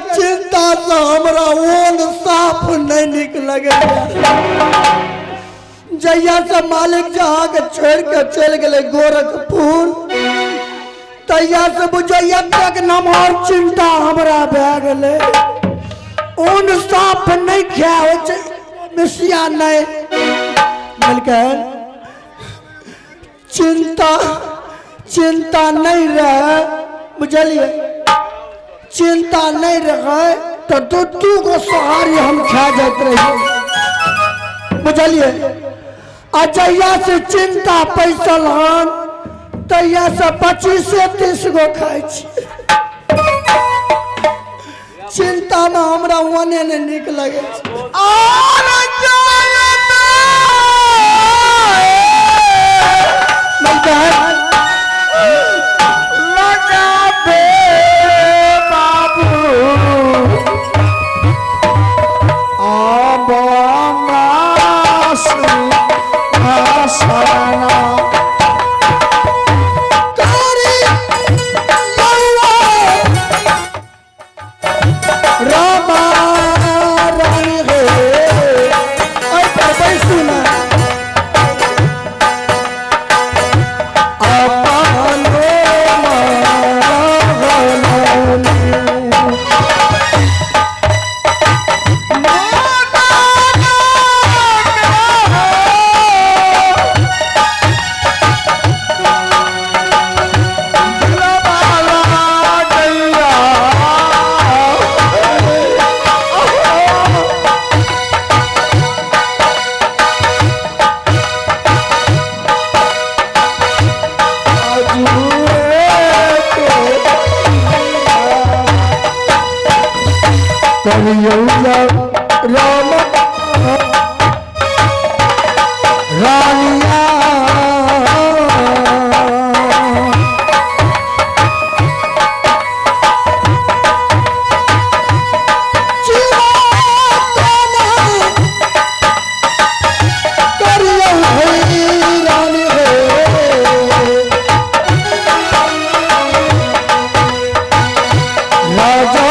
चिंता से हमरा ओन साफ नहीं निक लगे। जहिया से मालिक जहाँ के छोड़ के चल गए गोरखपुर, तहिया से बुझो एतेक नमहर चिंता हमरा भए गेलै। ऊन साफ नहीं खाए होइ छै, मिसिया नहीं मलकाइन। चिंता चिंता नहीं रहे, बुझलिए? चिंता नहीं रहे तो दू दू गो सोहारी हम खा जाइत रहिए, बुझलिए? आ जहिया से चिंता पैसल हन तहिया से 25-30 गो खाइ छी। चिंता में हमरा ओने नहीं नीक लगे छै। और लगाबे बाबू आसना कारी लौआ रामा रानी हे, एहि पर बैसू ने। अपनो मारलनि। करियौ राम रानिया करियौ हे रानी हे, राजा।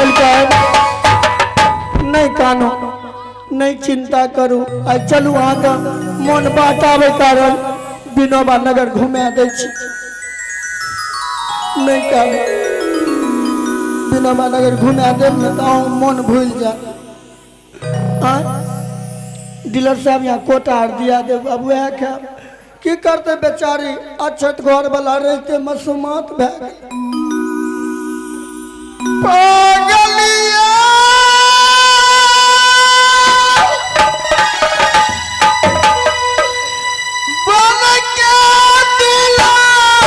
मलकाइन नहीं कानो, नहीं चिंता करू। आ चलू अहाँके मोन बहकाबै कारण विनोबा नगर घुमा दै छी। नहीं कानो, विनोबा नगर घुमा देब ने तऽ अहूँ मोन भूलि जायब। आँय डीलर साहब यहाँ कोटा आर दिया देब, अब वएह खायब। की करतै बेचारी, अछत घर वाला रहिते मसोमात भए गेल। पागलिया बन के दुलारुआ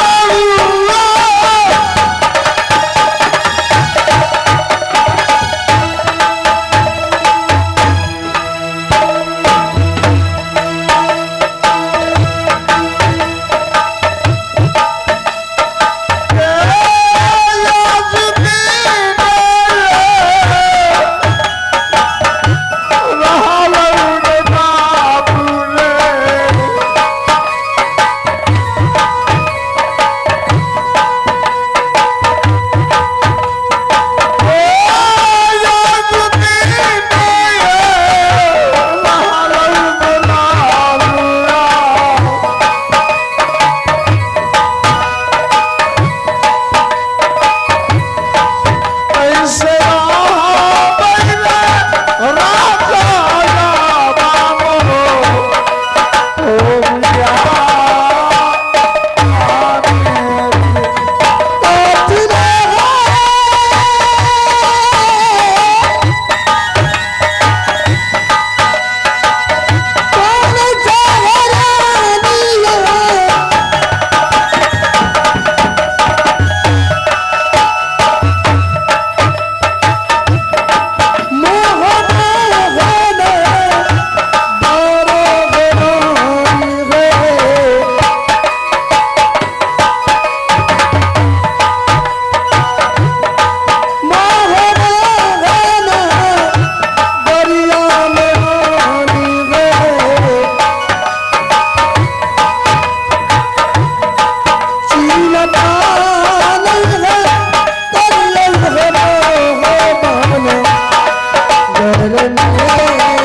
Thank you.